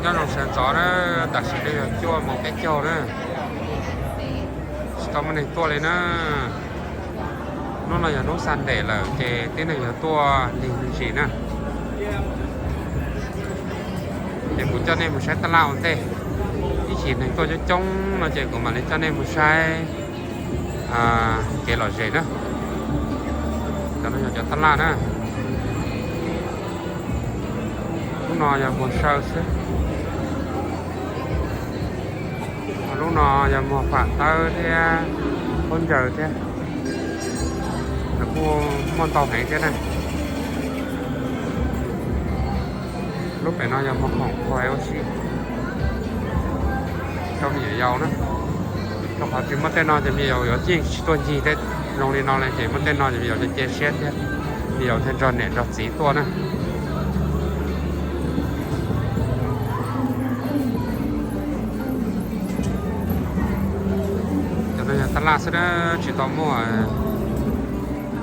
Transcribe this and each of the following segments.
Nyob zoo sawv ntxov na, tam sim no yog cuaj moos peb caug na, tsis tau muaj neeg tuaj li na. Hnub no yog hnub Sunday lawm ces tib neeg yuav tuaj lig me ntsis na. Ces kuv coj nej mus saib taj laj ua ntej, ib chim neeg tuaj coob coob no ces kuv mam li coj nej mus saib kev lom zem na. Cov no yog cov taj laj na. Lub no yog muag saw xwb. Lub no yog muag fam tawb thiab khaub ncaws thiab. Nws kuj muaj ntau heev thiab na. Lub pem no yog muag khoom kho ua si rau me nyuam yaus na. Rau qhov tsis muaj tej no ces me yaus yuav yeej tsis tuaj ncig tej zoo li no li, ces muaj tej no ces me yaus thiaj cia siab thiab, me yaus thiaj nrog niam nrog txiv tuaj na. Cov no yog taj laj xwb na, tsis tau muaj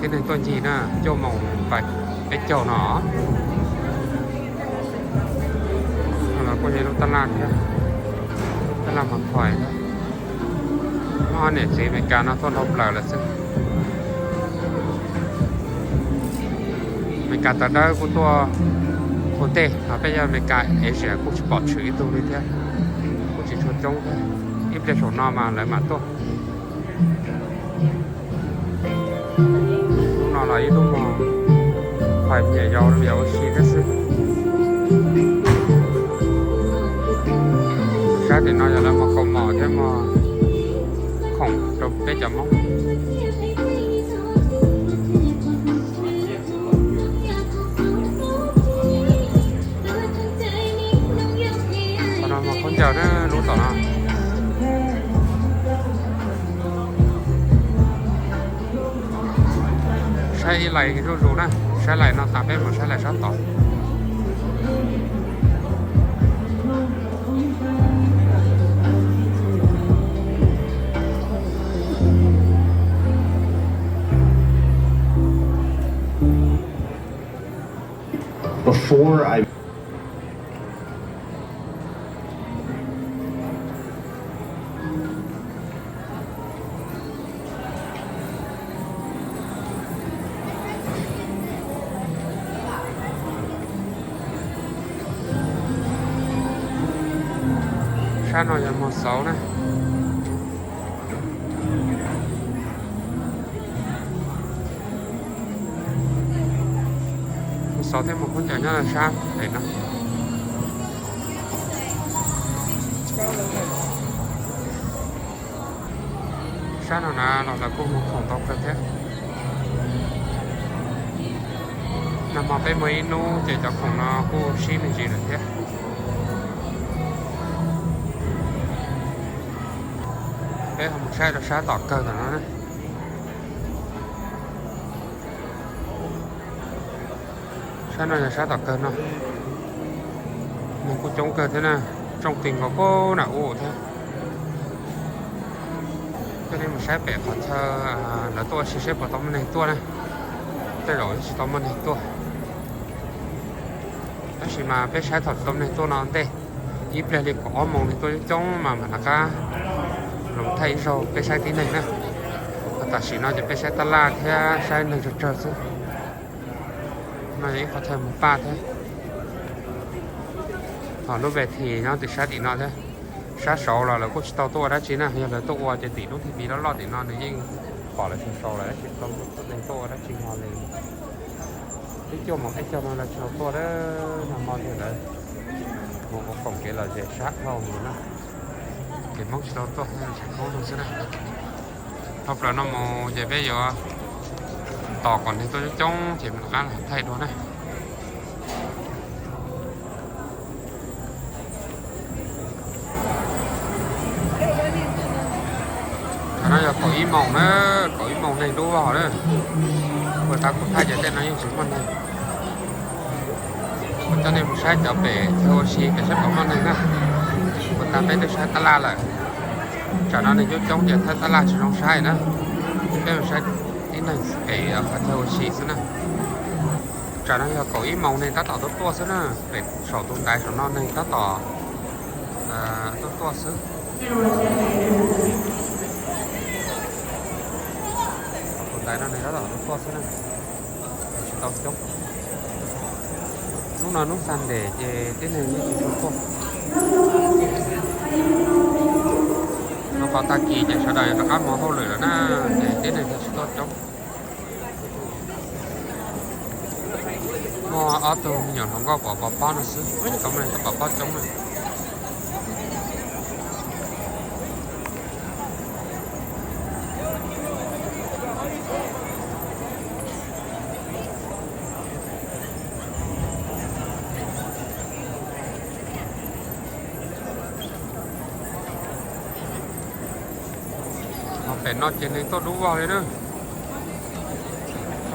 tib neeg tuaj ncig na, cuaj moos peb caug no. Los kuj yog lub taj laj thiab, taj laj mas thois thiab. Muaj niam txiv Amelikas no tuaj dhau plaws lawm xwb. Amelikas tawv dawb kuj tuaj ua ntej, ho peb yog Amelikas Asia kuj tsis pom tshwm ib tug li thiab, kuj tsis tshua coob thiab. Ib pliag saum no mas lawv mam tuaj. Lub no los ib lub mog, hais me nyuam yaus, me nyuam yaus ua si thiab xwb. Sab tim no yog lawv muag kaus mom thiab muag khoom rau peb cov Hmoob. Qhov no muag khaub ncaws na, lub tom no. Saib ib lais zuj zus na, saib lais no tas peb mus saib lais sab tod. Sab no yog muag xauv na. Muag xauv thiab muag khaub ncaws nyob sab pem no. Sab no na los lawv kuj muag khoom ntau kawg thiab. Nag hmo peb muag ib hnub ces cov khoom no kuj sib me ntsis lawm thiab. Peb ho mus saib rau sab tom kawg tom no na. Sab no yog sab tom kawg no. Neeg kuj coob kawg thiab na, tsooj ti nkaus puag nram ub thiab. Coj nej mus saib pem qhov chaw lawv tuaj ua si seb puas tau muaj neeg tuaj na. Tej zaum tsis tau muaj neeg tuaj. Tab sis mas peb saib thaum tsis tau muaj neeg tuaj no ntej, ib pliag li kaum ob moos neeg tuaj coob coob mas mam rov qab los thaij ib zaug peb saib tib neeg na. Ho tam sim no ces peb saib tab laj thiab saib neeg tsawg tsawg xwb. No yog ib qhov chaw mus paj thiab. Ho lub ves thim nyob tim sab tim no thiab. Sab saud los lawv kuj tsis tau tuaj ua dab tsi na, yog lawv tuaj ua ces tim lub thim tiv loj loj tim no nws yeej pom lawv saud saud lawm, tab sis tsis tau neeg tuaj ua dab tsi hlo li. Twb cuaj moos peb caug no lawv tsis tau tuaj, nag hmo ces lawv mus ua koom kev lom zem sab dhau mus na. Ces Hmoob tsis tau tuaj, tsis khoob zoo xwb na. Dhau plaws no mus ces peb yuav tos kom neeg tuaj coob coob ces mam rov qab los thaij dua na. Qhov no yog kaum ib moos na, kaum ib moos neeg dub vog na. Ua tas kuv thaij ces tej no yeej tsis muaj neeg. Kuv coj nej mus saib cov pem chaw ua si pem saib puas muaj neeg na. Ua tas peb twb saib tab laj lawm. Tsam no neeg coob coob ces thaij tab laj tsis zoo saib na. Peb mus saib tib neeg pem qhov chaw ua si xwb na. Tsam no yog kaum ib moos neeg tab tom tuaj tuaj xwb na. Pem saum tus ntaiv saum no neeg tab tom Tuaj tuaj xwb. Tus ntaiv no nws tab tom tuaj tuaj xwb na, tsis tau coob. Hnub no hnub Sunday ces tib neeg yeej tsis tshua tuaj. Nyob qhov tag kis ces sawv daws rov qab mus hauj lwm lawm na, ces tib neeg thiaj tsis tuaj coob. Muaj ob tug me nyuam hluas nkauj pov pov pob no xwb, tsis tau muaj neeg tuaj pov pob coob na. Ho pem no ces neeg tuaj dub vog li na.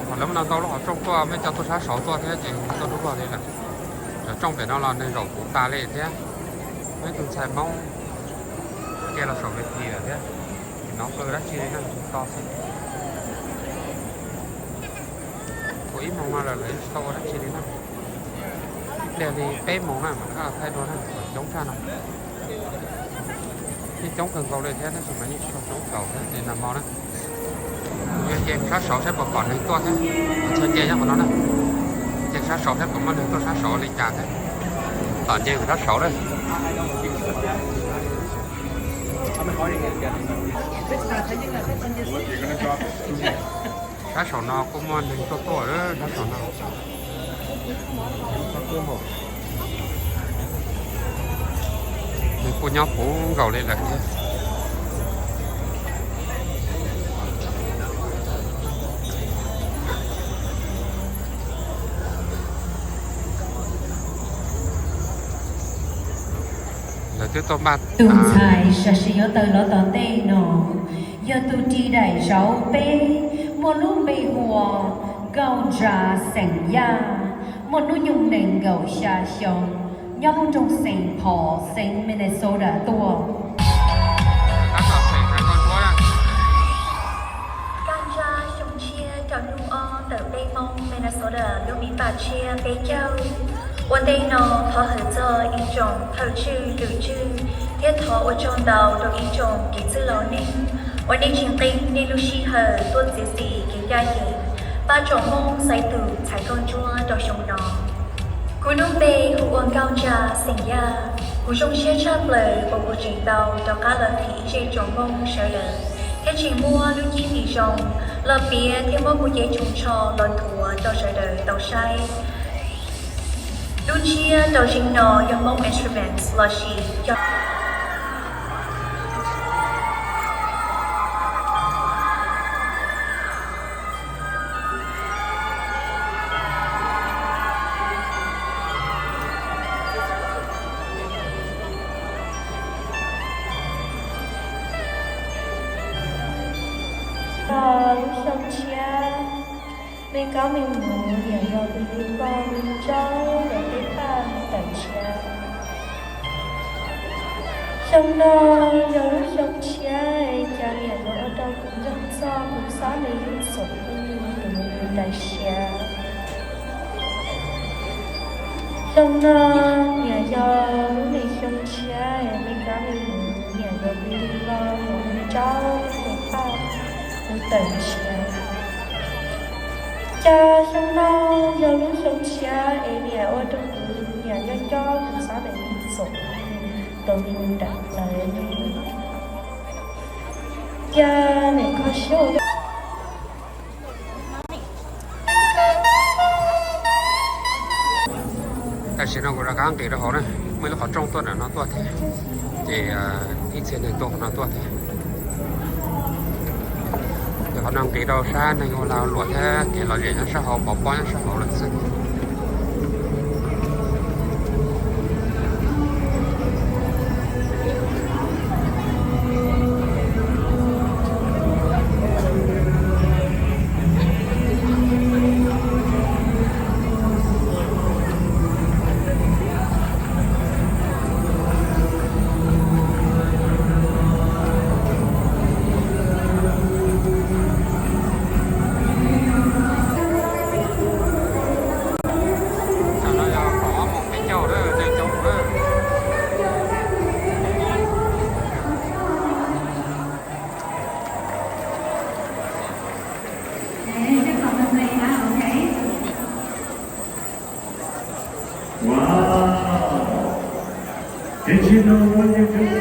Qhov lawv no ntau lub qhov rooj tuaj, muaj cov tuaj sab saud tuaj thiab ces neeg tuaj dub vog li lawm. Cov rooj pem no los neeg zaum puv tas li thiab. Muaj ib tug ntxhais Hmoob cia los saum ves tis lawm thiab. Tsis hnov qw dab tsi li na, to xwb. Puag ib moos no lawm lawv yeej tsis tau ua dab tsi li na. Pliag li peb moos na mam rov qab los thaij dua na, coob tshaj no. Yeej coob kawg nkaus li thiab tab sis mas yeej tsis tshua coob nkaus thiab li nag hmo na. Kuv yuav nce sab saud saib puas pom neeg tuaj thiab. Txhua nce nyob qhov no na. Nce sab saud saib puas muaj neeg tuaj sab saud li cas thiab. Tom nce sab saud na. Sab saum no kuj muaj neeg tuaj tuaj, sab saum no. Nws kuj nyob puv nkaus li lawm thiab. Lawv twb tuaj npaj. Tus ntxhais sam sim yuav tawm los tom ntej no yog tus ris daim zauv peb, muaj lub npe hu ua Nkauj Ntsa xeem Yaj, muaj hnub nyoog nees nkaum xya xyoo, nyob lub nroog Saint Paul, xeev Minnesota tuaj. Nkauj Ntsa xyoo tshiab rau hnub ob ntawm peb Hmoob Minnesota lub me npaj tshiab peb caug. Ua ntej no thov hawm txog ib tsoom thawj tswj lwm tswj thiab thov ua tsaug ntau rau ib tsoom kev txwj laus neeg uas nej tseem qee nej lub sij hawm tuaj txiav txim kev ncaj ncees pab tsoom Hmoob xaiv tus ntxhais nkauj ntsuab rau xyoo no. Kuv lub npe hu ua Nkauj Ntsa xeem Yaj. Kuv zoo siab tshaj plaws uas kuv tseem tau rov qab los tim ib zej tsoom Hmoob sawv daws thiab tseem muab lub cib fim zoo los piav thiab muab kuv cev tsoos tsho los nthuav rau sawv daws tau saib. Lub ntsiab rau zeeg no yog Hmoob Instruments lossis cov Lub xyoo tshiab, me kab me muv niam yog tus li pog mus rau lawv peb paj tawm tshiab. Xyoo no yog lub xyoo tshiab es cas niam yuav ua rau kuv nco txog kuv xab me ib txwm tus me daim siab. Xyoo no niam yog lub me xyoo tshiab es me kab me muv niam yog tus li pog mus rau lawv peb paj mus tawm tshiab. Cas xyoo no yog lub xyoo tshiab es niam ua rau kuv niam nco nco kuv xab me ib txwm tus me daim lawv. Cas niam kho siab ua Tam sim no kuv rov qab nqis rau hauv na, muaj ib lub qhov rooj tuaj ntawm no tuaj thiab, ces ib txhia neeg tuaj qhov no tuaj thiab. Ces qhov no nqis rau sab neeg ua lag luam thiab kev lom zem nyob sab hauv, pov pob nyob sab hauv lawm xwb. Did you know what you just did?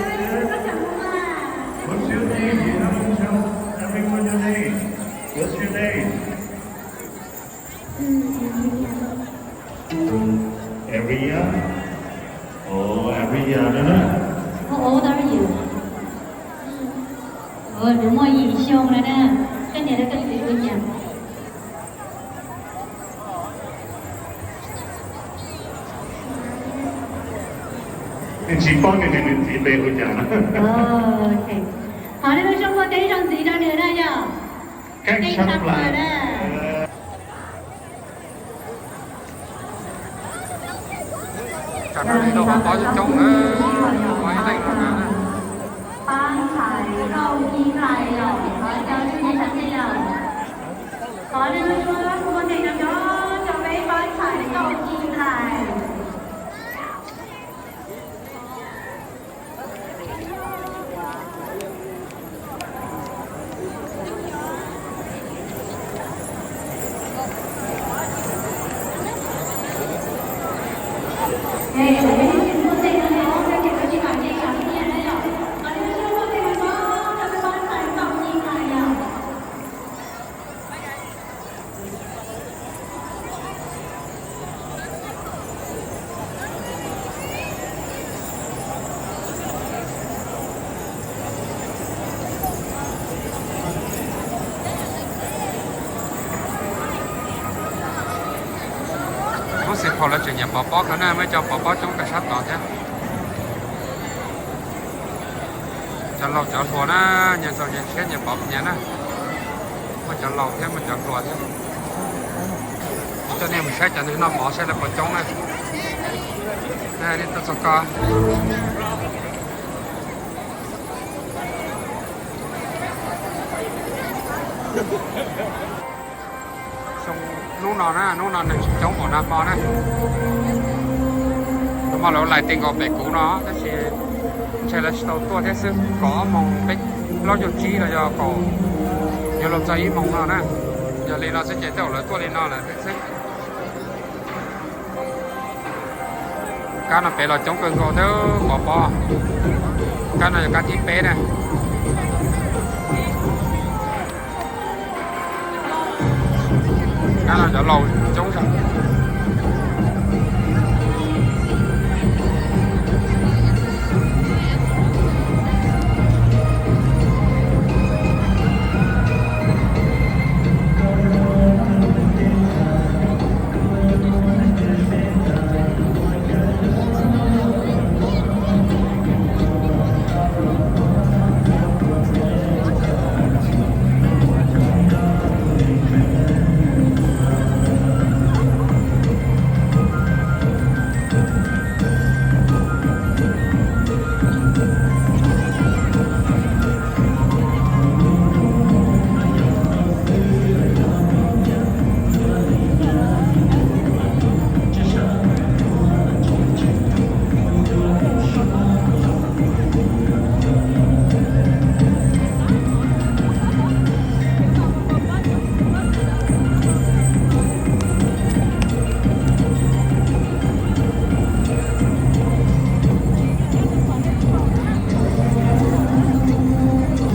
What's your name? You haven't told everyone your name. What's your name? Aria. Oh, Aria no na. How old are you? Ua, nws muaj yim xyoo lawm na. Koj niam thiab koj txiv hu cas? Nws tsis paub nws niam nws txiv npe hu cas. Thov nej ua zoo ua teb zoo ntxiv rau nws na yom. Keeb tshaj plaws na. Tam no li no pov pob coob coob na, pov ib leeg no na. Pab ntxhais Nkauj Ci Nplais os, thov caw tsis nyiam sab tid os. Thov nej ua zoo ua teb zoo ntxiv rau peb pab ntxhais Nkauj Ci Nplais. Lub xim phaum lawv tseem nyiam pov pob kawg na, muaj cov pov pob coob kawg sab tod thiab. Cov laus cov hluas na, nyias txaus nyias siab nyias pov nyias na. Muaj cov laus thiab muaj cov hluas thiab. Kuv coj nej mus saib cov neeg noj mov saib lawv pov coob na. Nej tuaj txog ko. Xyoo hnub no na, hnub no neeg tsis coob npaum nag hmo na. Nag hmo lawv laij ti nkaus pem kuv no tab sis ntshe lawv tsis tau tuaj thiab xwb, kaum ob moos peb plaub caug tsib los yog kaum, yuav luag txog ib moos no na. Yog li no xwb ces tej zaum lawv tuaj li no lawm xwb. Kab no pem los coob kawg nkaus thiab pov pob. Kab no yog kab thib peb na. Kab no cov laus coob zog.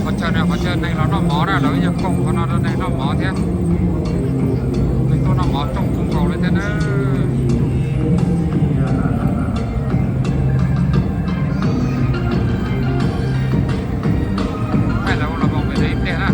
Qhov chaw no qhov chaw neeg los noj mov na, lawv ib nyuag koom qhov no rau neeg noj mov thiab. Neeg tuaj noj mov coob kawg nkaus li thiab na. Thaij lawv ua los mus pem no ib pliag na.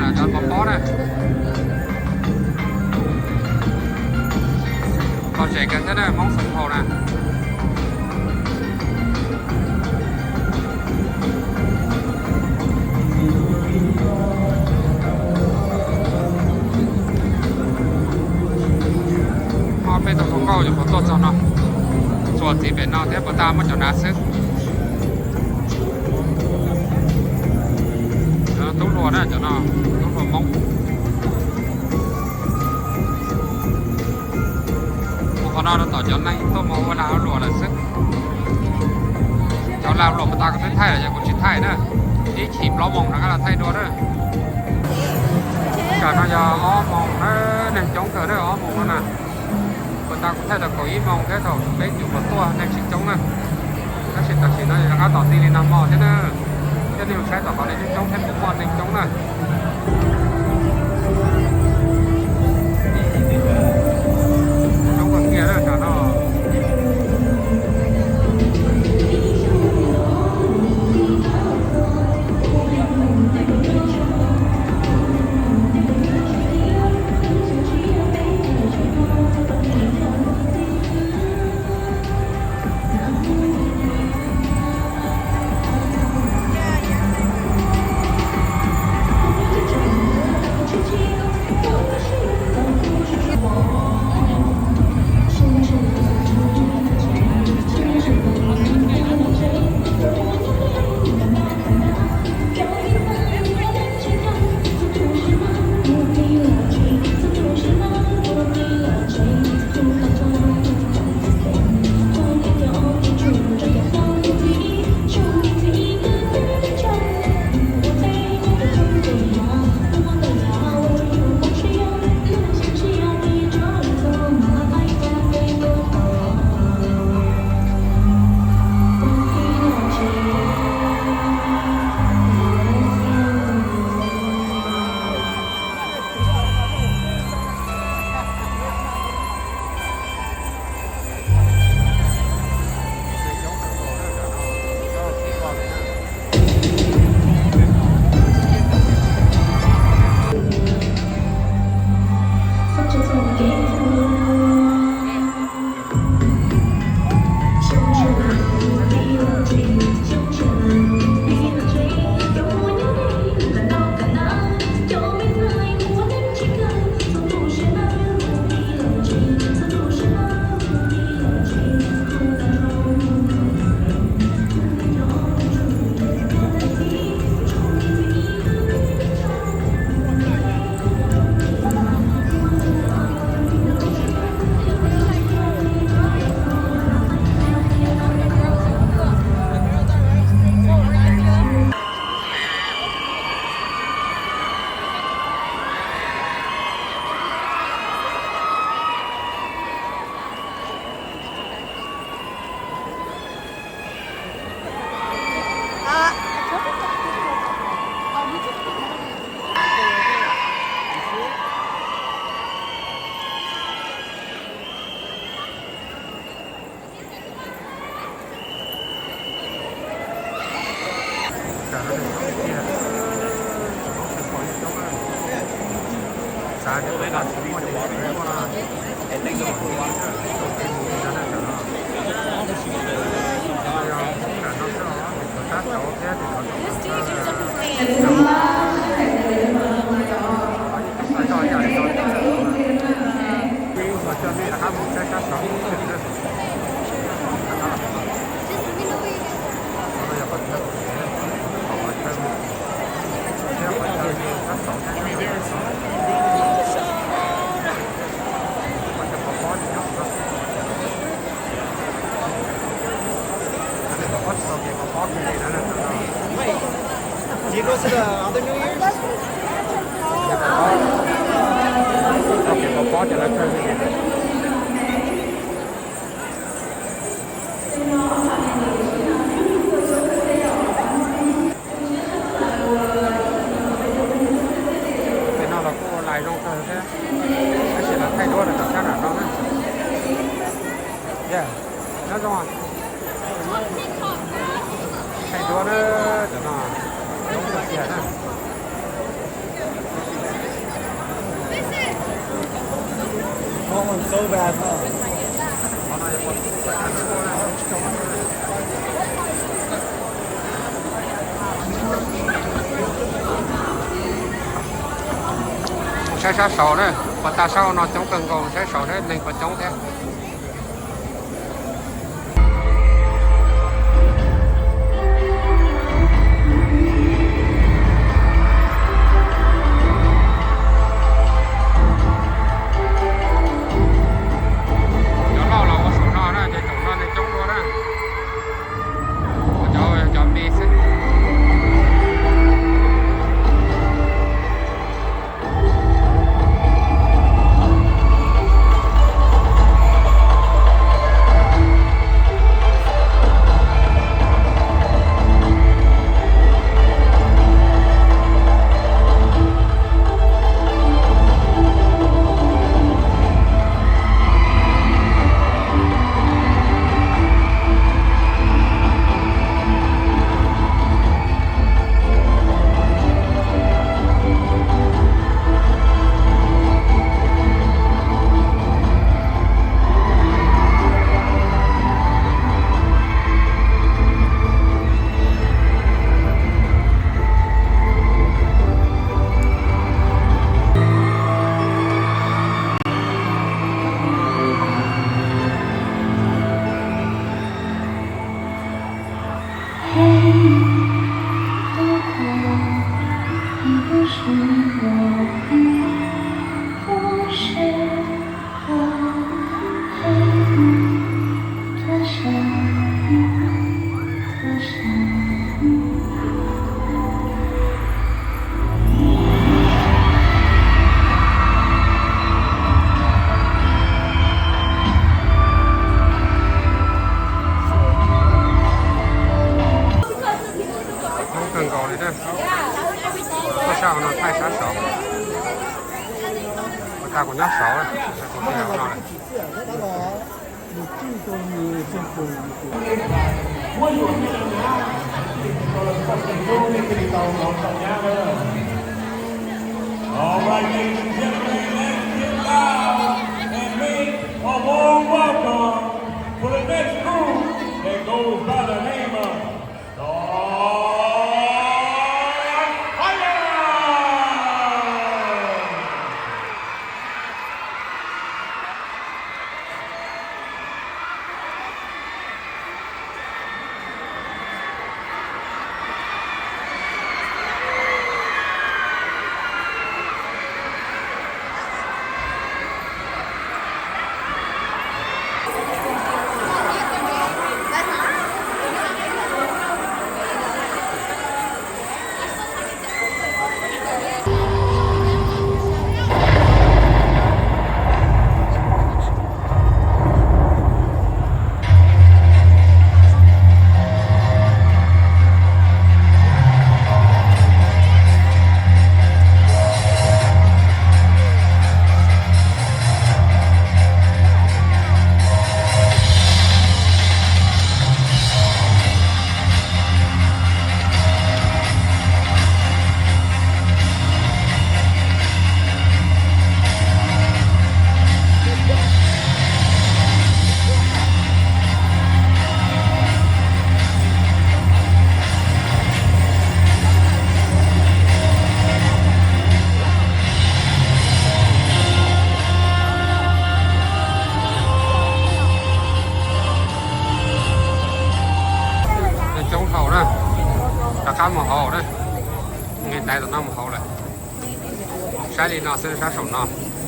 Cov pov pob na, pov zem kawg thiab na, Hmoob Xeev Phaum na. Ob peb tug hluas nkauj nyuam qhuav tuaj txog no, txuas txiv pem no thiab puas tas muab cov nav xwb. Tub hluas na cov no, tub hluas Hmoob. Mus qhov no rau tom cov neeg tuaj mus ua lag ua luam lawm xwb. Cov lag luam puas tas kuv twb thaij lawm, yog kuv tsis thaij na, ib chim plaub moos rov qab los thaij dua na. Tam no yog ob moos na, neeg coob kawg na, ob moos no na. Puas tas kuv thaij thaum kaum ib moos thiab thaum peb caug puas tuaj neeg tsis coob na. Tab sis tam sim no rov qab tom ti li nag hmo thiab na, thiab nej mus saib tom qhov neeg coob coob thiab puas muaj neeg coob na. Coob kawg kiag na tam no. Pem no los kuj lais zoo kawg thiab, tab sis los thaij duab rau tom sab nram no na. Nyob zoo, thaij duab na, cov no zoo kawg tiag na. Saib sab saud na, puas tas sab hauv no coob kawg nkaus, saib saud saib neeg puas coob thiab. Cov loj los ua saum no na, ces saum no neeg coob dua na. Ua cov, cov me xwb. Coob kawg nkaus li na. Tuaj sab hauv no thaij sab saud. Ua cas kuv nyob saud, kuv nyob hauv no lawm. All right, ladies and gentlemen, let's get loud and make a warm welcome for the next group that goes by the name of Don Fire! Coob hauv na, rov qab mus hauv na, nqis tais tom no mus hauv lawm. Saib li no xwb, sab saum no,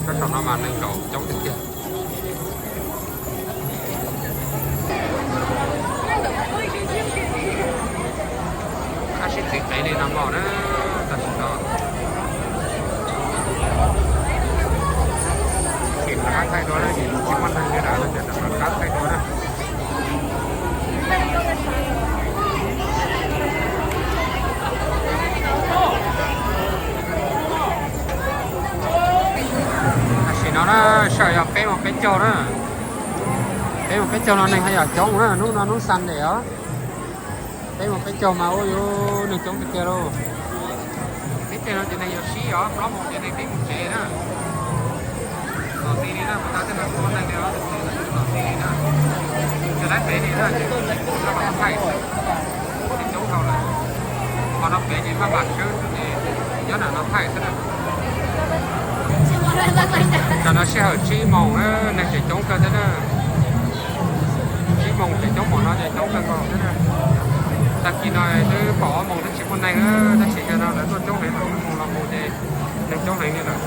sab saum no mas neeg nkaum coob tiag tiag. Tab sis txiv qev li no nkaus na, tam sim no. Tsis rov qab thaij dua na, tsis muaj neeg li lawm no ces rov qab thaij dua na. Tam sim no na, sawm yog peb moos peb caug na. Peb moos peb caug no neeg haj yam coob na, hnub no hnub Sunday os. Peb moos peb caug mas ua yus neeg coob tiag tiag lauj. Peb caug no ces neeg yuav sib os, plaub moos ces neeg pib mus tsev na. Los ti li na, kuv cov tij laug tsis muaj neeg li os, los ti li na. Cov lawv pem li na, ces coob dhau lawm. Ho no pem ces maj mam swb xwb ces nyob nram no thaij xwb na. Tam no sij hawm tsib moos na, neeg tseem coob kawg thiab na. Tsib moos tseem coob, moos no ces coob kawg nkaus thiab na. Tag kis no twb pom ob moos twb tsis muaj neeg na, tab sis yog no lawv tuaj coob heev, moos los mus ces neeg coob heev li lawm.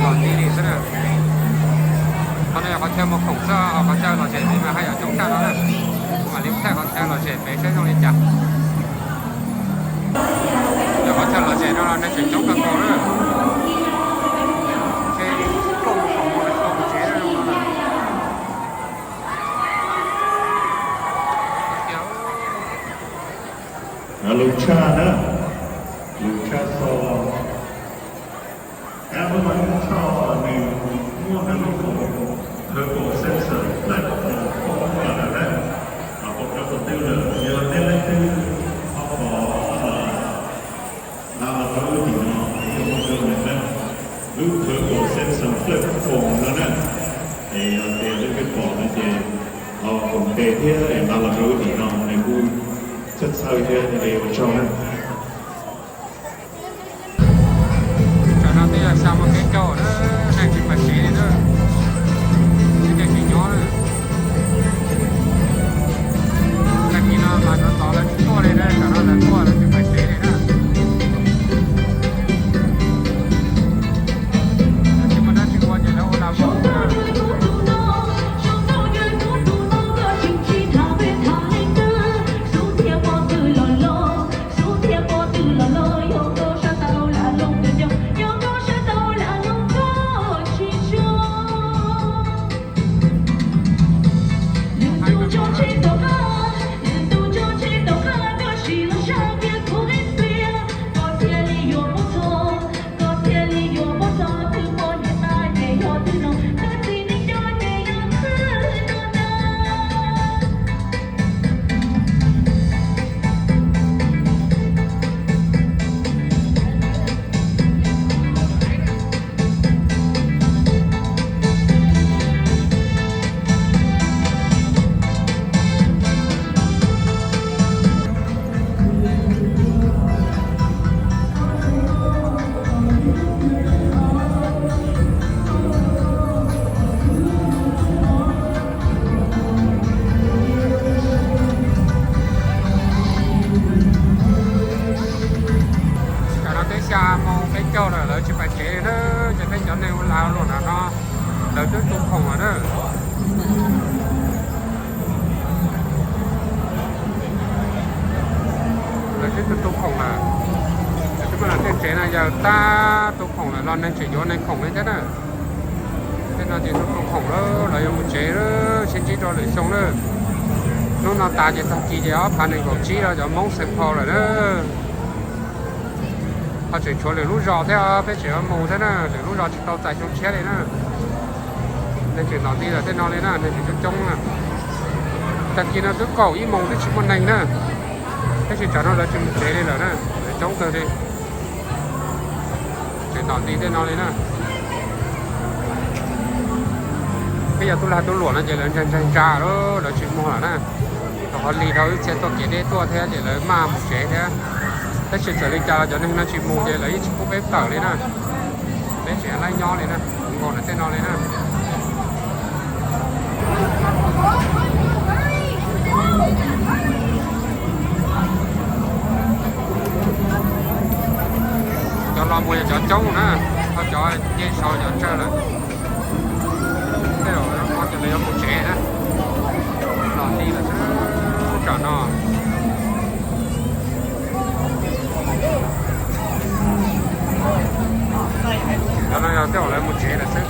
Los ti li xwb na. Qhov no yog qhov chaw mus khoom xwb, ho qhov chaw lom zem pem mas haj yam coob tshaj no na. Kuv mam li thaij qhov chaw lom zem pem saib zoo li cas. Yog qhov chaw lom zem no los neeg tseem coob kawg nkaus na. Ces tuaj mus khoom mus tsev zoo no na. Lus tshaj na, lus tshaj xo. Kab lub mas tshaj nws muaj nws lub khoom, thermal sensor lawm, khoom pom lawm na. Pom rau qhov twg lawm, yog nej leej twg ho pom nqa los rau wb tim no, es yuav muaj rau nws na. Lub thermal sensor lawm khoom no na. Es yog tias leej twg pom no ces ho koom tes thiab es nqa los rau wb tim no, nws kuj txhawj txhawj thiab, es ua tsaug na. Tam no twb yog xya moo peb caug na, neeg tsis pais tsev li na. Tsis nyob na. Tag kis no mas tod tod lawv tsis tuaj li na, tam no lawv tuaj lawv tsis pais tsev li na. Lawv tsis muaj dab tsi ua ces lawv ua lag vauv na. Tam no twb xya moo peb caug lawm, lawv tsis pais tsev li na, ces peb cov neeg ua lag luam nram no, lawv twb tu khoom lawm na. Lawv twb tu tu khoom lawm, lawv twb muaj lam tej tsev na, yog tab tu khoom lawm los neeg tseem yuav neeg khoom li thiab na. Tej no ces tu tu khoom lawm, lawv yuav mus tsev lawm, sib ntsib rau lwm xyoo lawm. Hnub no tas ces tag kis ces ob phav nees nkaum tsib los cov Hmoob Xeev Phau lawm na. Ho tseem tshuav lwm lub zos thiab, peb tseem yuav mus thiab na, lwm lub zos tsis tau txais xyoo tshiab li na. Neeg tseem ntom nti lawm tej no li na, neeg tseem coob coob na. Tag kis no twb kaum ib moos twb tsis muaj neeg na, tab sis tsam no lawv tsis mus tsev li lawm na, lawv coob kawg li. Tseem ntom nti tej no li na. Peb yog tub lag tub luam no ces lawv ntsaig ntsaig ntsa lawm, lawv tsis muag lawm na. Thaum ho lig dhau ib txhia tuaj kev deb tuaj thiab ces lawv maj mus tsev thiab. Tab sis txawm li cas los cov neeg no tsis mus ces lawv yeej tsis pub peb tawm li na. Peb tseem laib nyob li na, nkaus ntawm tej no li na. Cov los mus yog cov coob na, ho cov nce saud cov tsawg lawm. Tej zaum lawv yuav mus tsev na, los ti lawm xwb tam no. Cov no yog tej zaum lawv mus tsev lawm xwb.